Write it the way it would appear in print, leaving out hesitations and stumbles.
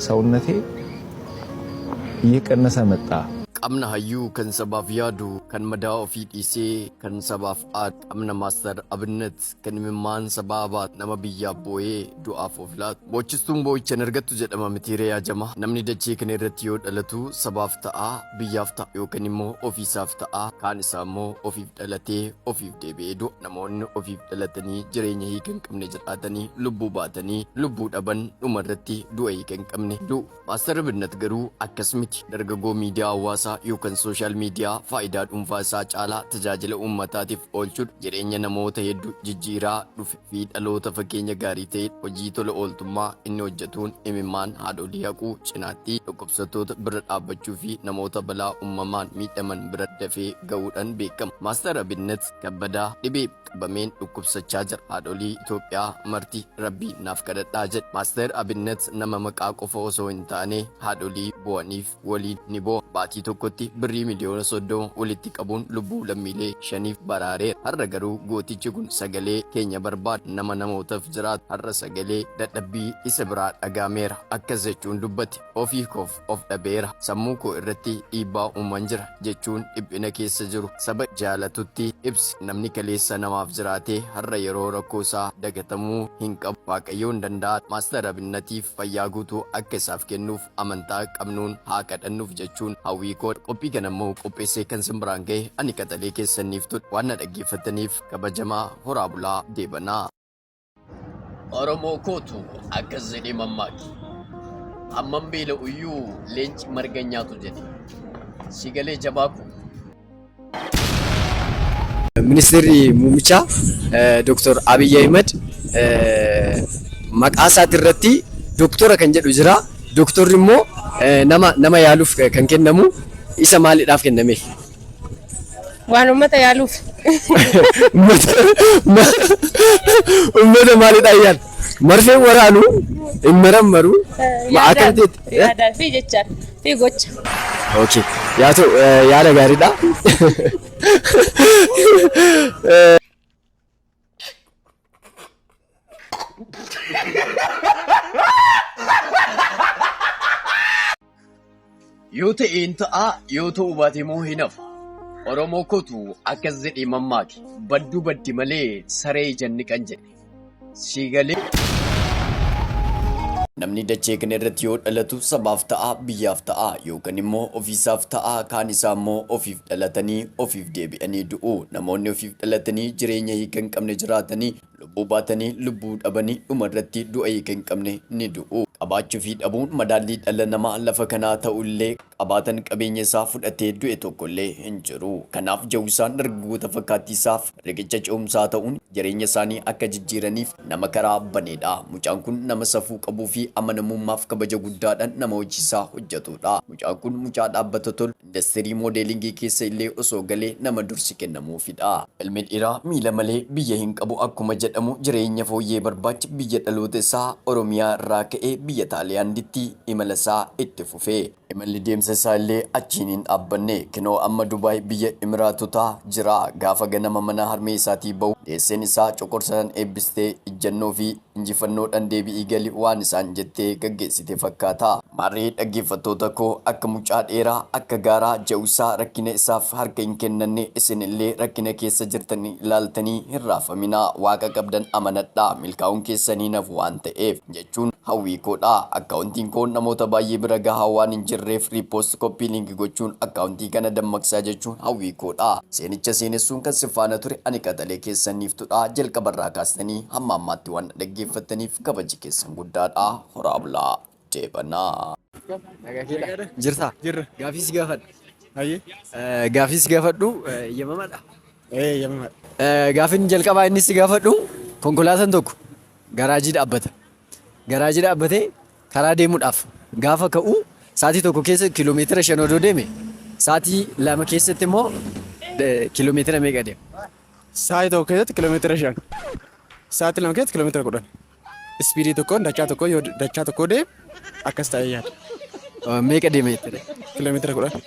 ሰውነቴ እየቀነሰ መጣ። Qabna hayyuu kan sabaaf yaadu, kan madaa ofii dhiisee kan sabaaf aadu. Qabna Maastar Abinnat kan imimmaan sabaa baatu, nama biyyaaf boo'ee du'aaf of laatu. Boochistuun boo'icha hin argattu jedhama mitiiree yaajama. Namni dachee kana irratti yoo dhalatu sabaaf ta'a, biyyaaf ta'a yookaan immoo ofiisaaf ta'a. Kaan isaa immoo ofiif dhalatee ofiif deebi'ee du'a. Namoonni ofiif dhalatanii jireenya hiika hin qabne jiraatanii lubbuu baatanii lubbuu dhaban dhuma irratti du'a hiika hin qabne du'u. Maastar Abinnat garuu akkas miti. Dargaggoo miidiyaa hawaasaa yookaan sooshaal miidiyaa faayidaa dhuunfaa isaa caalaa tajaajila uummataatiif oolchuudha. Jireenya namoota hedduu jijjiiraa dhufe fi dhaloota fakkeenya gaarii ta'e hojii tola ooltummaa inni hojjetuun imimmaan haadholii haquu cinaatti dhukkubsattoota bira dhaabbachuu fi namoota balaa uumamaan miidhaman bira dafee ga'uudhaan beekama. Maastar Abinnat Kabbadaa dhibee qabameen dhukkubsachaa jira. Haadholii Itoophiyaa marti Rabbii naaf kadhadhaa jedhe. Maastar Abinnat nama maqaa qofa osoo hin taane haadholii bo'aniif waliin ni bo'a. Baatii tokkotti birrii miliyoona 30 walitti qabuun lubbuu lammiilee shaniif baraareera. Har'a garuu gootichi kun sagalee keenya barbaada. Nama namootaaf jiraatu har'a sagalee dadhabbii isa biraa dhagaameera. Akkas jechuun dubbate. Ofii koof of dhabeera. Sammuu koo irratti dhiibbaa uuman jira jechuun dhiphina keessa jiru saba jaalatutti ibse. Namni kaleessa namaaf jiraatee har'a yeroo rakkoo isaa dagatamuu hin qabu. Waaqayyoon danda'a Maastar Abinnatiif fayyaa guutuu akka isaaf kennuuf amantaa qabnuun haa kadhannuuf jechuun hawwii koodha. Qophii kana immoo qopheessee kan sin biraan gahe ani qaxalee keessaniif ture. Waan na dhaggeeffattaniif kabajamaa horaa bulaa deebanaa. Oromoo kootu akkas jedhee mammaake. Hammam beela'u iyyuu leenci marga hin nyaatu jedhe. Si galee jabaa koo. Ministeerri muummichaa Dr. Abiy Ahimad maqaa isaati irratti doktora kan jedhu jira. Doktorri immoo nama nama yaaluuf kan kennamu isa maaliidhaaf kenname? Waan uummata yaaluuf. Uummata maaliidhaan yaala? Marfeen waraanu hin marammaru. Akkamitti? Yaadaa fi jechaan fi gocha. Okay. Yaa ta'u yaada gaariidha. Yoo ta'e hin ta'a, yoo ta'uu baate immoo hin hafa. Oromoo kootu akkas jedhee mammaake. Badduu baddi malee saree ija hin dhiqan jedhe. Sii galee? Namni dachee kana irratti yoo dhalatu sabaaf ta'a, biyyaaf ta'a, yookan immoo ofiisaaf ta'a, kaan isaa immoo ofiif dhalatanii ofiif deebi'anii du'u. Namoonni ofiif dhalatanii jireenya hiika hin qabne jiraatanii lubbuu baatanii lubbuu dhabanii dhuma irratti du'a hiika hin qabne ni du'u. Qabaachuu fi dhabuun madaallii dhala namaa lafa kanaa ta'u illee qabaatan qabeenya isaa fudhatee du'e tokko illee hin jiru. Kanaaf Jawwisaan dargaggoota fakkaattii isaaf riqicha ce'umsaa ta'uun jireenya isaanii akka jijjiiraniif nama karaa baneedha. Mucaan kun nama safuu qabuu fi amanamummaaf kabaja guddaadhaan nama hojii isaa hojjetuudha. Mucaan kun mucaa dhaabbata tolu indastirii moodeelingii keessa illee osoo galee nama dursi kennamuufidha. Ilmi dhiiraa miila malee biyya hin qabu akkuma jedhamu jireenya fooyyee barbaacha biyya dhaloota isaa Oromiyaa irraa ka'ee biyya Xaaliyaanditti imala isaa itti fufe. Imalli deemsa isaa illee achiin hin dhaabbanne. Kinoo amma Dubaay biyya Imiraatotaa jira. Gaafa ganama mana harmee isaatii bahu deesseen isaa coqorsaan eebbistee ijjannoo fi injifannoodhan deebi'ii gali waan isaan jettee gaggeessite fakkaata. Maarree dhaggeeffattoota koo akka mucaa dheeraa akka gaaraa Jawusaa rakkina isaaf harka hin kennanne isin illee rakkina keessa jirtan ilaaltanii hin raafaminaa. Waaqa qabdan amanadhaa milkaa'uun keessan hin hafu waan ta'eef jechuun hawwii koodha. Akkaawuntiin koo namoota baay'ee bira gahaa waan hin jirreef repost copy link gochuun akkaawuntii kana dammaqsaa jechuun hawwii koodha. Seenicha seenessuun kan sin faana ture ani qaxalee keessan Niiftudha. Jalqabarraa kaastanii hamma ammaatti waan na dhaggeeffattaniif kabaji keessan guddaadha. Horaa bulaa. Deebanaa. Nagaa keedha? Jirtaa? Jirra. Gaafii si gaafadha. Hayyee. Gaafii si gaafadhu eeyyamamaadha? Ee eeyyamamaadha. Gaafiin jalqabaa inni si gaafadhu konkolaataan tokko garaajii dhaabbata. Garaajii dhaabbatee karaa deemuudhaaf gaafa ka'u sa'aatii tokko keessa kiiloomeetira 5 odoo deeme sa'aatii 2 keessatti immoo kiiloomeetira meeqa deema? Sa'aatii tokko keessatti kiiloomeetira 5. Sa'aatii 2 keessatti kiiloomeetira 10. Ispiidii tokkoon dachaa tokko yoo dachaa tokko deeme akkas ta'ee yaada. Meeqa deema jettee? Kiiloomeetira 10.